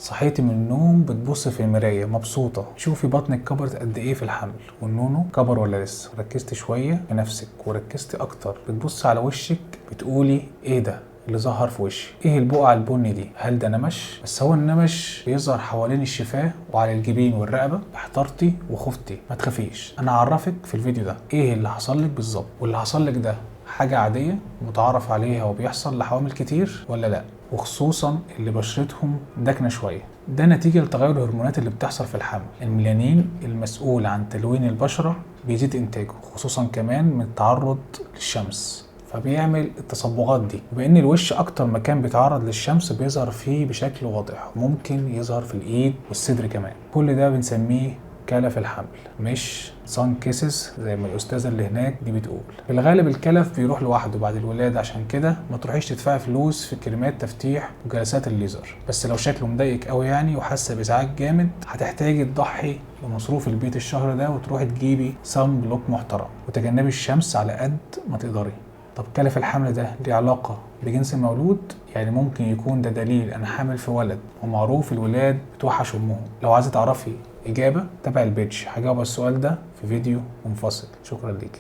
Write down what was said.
صحيتي من النوم بتبص في المراية مبسوطة، تشوفي بطنك كبرت قد ايه في الحمل والنونو كبر ولا لسه. ركزتي شوية في نفسك وركزتي اكتر، بتبص على وشك بتقولي ايه ده اللي ظهر في وشي؟ ايه البقعة البني دي؟ هل ده نمش؟ بس هو النمش بيظهر حوالين الشفاه وعلى الجبين والرقبة. احترتي وخفتي، ما تخافيش، انا هعرفك في الفيديو ده ايه اللي حصل لك بالظبط، واللي حصل لك ده حاجة عادية متعارف عليها وبيحصل لحوامل كتير ولا لا، وخصوصا اللي بشرتهم داكنة شوية. ده نتيجة لتغير الهرمونات اللي بتحصل في الحمل. الميلانين المسؤول عن تلوين البشرة بيزيد انتاجه، خصوصا كمان من التعرض للشمس، فبيعمل التصبغات دي. وبان الوش اكتر مكان بيتعرض للشمس بيظهر فيه بشكل واضح، وممكن يظهر في الايد والصدر كمان. كل ده بنسميه كلف الحمل، مش sun kisses زي ما الاستاذة اللي هناك دي بتقول. في الغالب الكلف بيروح لوحده بعد الولادة، عشان كده ما تروحيش تدفعي فلوس في كريمات تفتيح وجلسات الليزر. بس لو شكله مضايقك قوي يعني وحاسه بازعاج جامد، هتحتاجي تضحي بمصروف البيت الشهر ده وتروحي تجيبي sun block محترم، وتجنبي الشمس على قد ما تقدري. طب كلف الحمل ده ليه علاقة بجنس المولود؟ يعني ممكن يكون ده دليل أنا حامل في ولد، ومعروف الولاد بتوحش أمهم. لو عايزة تعرفي إجابة تابع ال page، هجاوب على السؤال ده في فيديو منفصل. شكرا ليكي.